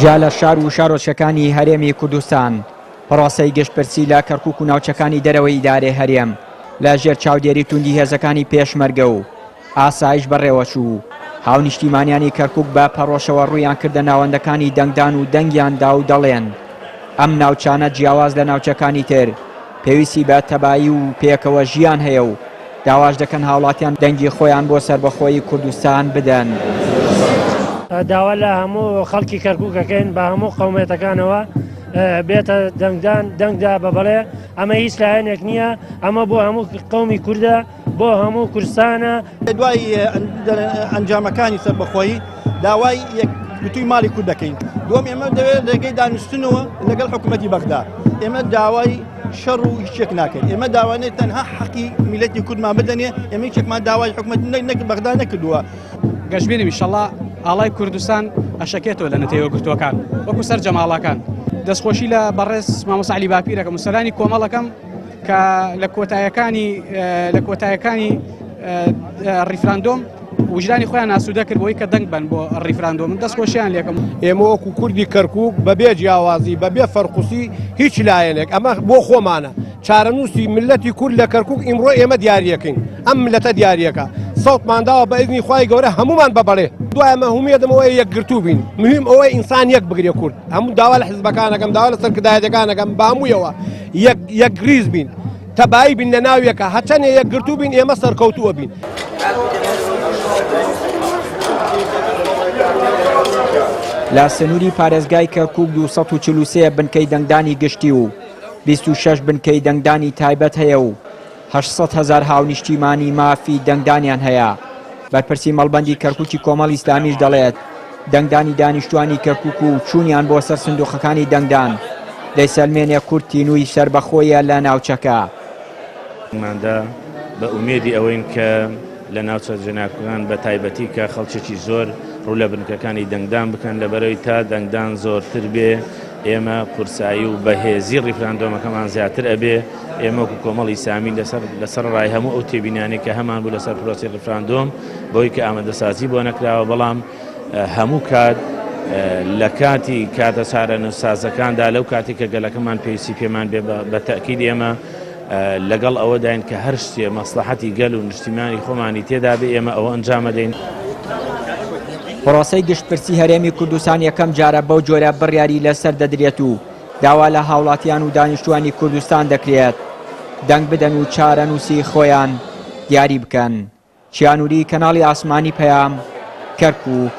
جیا لە شار و شارۆچکەکانی هەرێمی کوردستان، پرۆسەی گشتپرسی لە کەرکوک و ناوچەکانی دەرەوەی ئیدارەی هەرێم لە ژێر چاودێری توندی هێزەکانی پێشمەرگە و ئاسایش بەڕێوەچوو، هاونیشتیمانیانی کەرکوک بە پەڕۆشەوە ڕوویان کردە ناوەندەکانی دەنگدان و دەنگیان دا و دەڵێن ئەم ناوچانە جیاواز لە ناوچەکانی تر پێویستی بە تەبایی و پێکەوە ژیان هەیە و داواش دەکەن هاوڵاتیان دەنگی خۆیان بۆ سەربەخۆیی کوردستان بدەن. داوا لە هەموو خەڵکی کەرکوک ئەکەین بە هەموو قەومێتەکانەوە بێتە دەنگدان دەنگدا بە بەڵێ ئەمە هیچ لایەنێک نییە ئەمە بۆ هەموو قەومی کوردە بۆ هەموو کوردستانە. دوای ئەنجامەکانی سەربەخۆیی داوای یەکگرتووی ماڵی کورد دەکەین. دووەم ئێمە دەوێت ڕێگەی دانوستنەوە لەگەڵ حکوومەتی بەغدا. ئێمە داوای شەڕ و هیچێک ناکەین. ئێمە داوانێت تەنها حەقی میلەتی کوردمان بدەنێ. ئێمە هیچێکمان داوای حکوومەت نەک بەغدا نەکردووە. گەشبینم ئیشەڵا ئاڵای کوردستان ئەشەکێتەوە لە نەتەوە یەکگرتووەکان وەکو سەرجەم ئاڵاکان. دەستخۆشی لە بەڕێز مامۆستا عەلی باپیر ئەکەم و سەرانی کۆمەڵەکەم کە لە کۆتایەکانی لە کۆتایەکانی ڕیفراندۆم وژدانی خۆیان ئاسوودە کرد بۆی کە دەنگ بن بۆ ڕیفراندۆم دەست خۆشیان لێکم. ئێمە وەکو کوردی کەرکوک بەبێ جیاوازی بەبێ فەرقوسی هیچ لایەنێک ئەمە بۆ خۆمانە چارەنووسی ملەتی کورد لە کەرکوک ئیمڕۆ ئێمە دیاریەکەین ئەم ملەتە دیاریەکە سەوتمان داوە بە ئیزنی خوای گەورە هەمومان بە بەڵێ دوای ئەمە هومێدم ئەوەیە یەکگرتوو بین مهم ئەوەیە ئینسان یەک بگرێ کورد هەموو داوا لە حزبەکانەکەم داوا لە سەرکردایەتەکانەکەم بە هەموویەوە یەک یەکریز بین تەبایی بین لە ناو یەکە هەچەنێ یەکگرتوو بین ئێمە سەرکەوتووە بین. لە سنووری پارێزگای کەرکووک 243 بنکەی دەنگدانی گشتی و 26 بنکەی دەنگدانی تایبەت هەیە و 800 هەزار هاونیشتیمانی مافی دەنگدانیان هەیە. بەرپرسی مەڵبەندی کەرکووکی کۆمەڵی ئیسلامیش دەڵێت، دەنگدانی دانیشتوانی کەرکوک و چوونیان بۆ سەر سندوقەکانی دەنگدان دەیسەلمێنێ کورد تینووی سەربەخۆیە لە ناوچەکە. ماندا بە ئومێدی ئەوەین کە لە ناوچە جێناکۆکان بە تایبەتی کە خەڵکێکی زۆر ڕوو لە بنکەکانی دەنگدان بکەن لەبەرەوەی تا دەنگدان زۆرتر بێ ئێمە قورسایی و بەهێزی ڕیفراندۆمەکەمان زیاتر ئەبێ ئێمە وەکو کۆمەڵی ئیسلامی لەسەر لەسەر ڕای هەموو ئەو تێبینیانەی کە هەمان بوو لەسەر پرۆسەی ڕیفراندۆم بەوەی کە ئامادەسازی بۆ نەکراوە بەڵام هەموو کات لە کاتی کاتە چارەنووسسازەکاندا لەو کاتی کە گەلەکەمان پێویستی پێمان بێ بە تەئکید ئێمە لەگەڵ ئەوەداین کە هەر شتێ مەسڵەحەتی گەل و نیشتیمانی خۆمانی تێدا بێ ئێمە ئەوە ئەنجامەدەین. پرۆسەی گشتپرسی هەرێمی کوردستان یەکەم جارە بەو جۆرە بڕیاری لەسەر دەدرێت و داوا لە هاوڵاتیان و دانیشتوانی کوردستان دەکرێت دەنگ بدەن و چارەنووسی خۆیان دیاری بکەن. چیانوری، کەناڵی ئاسمانی پەیام، کەرکووک.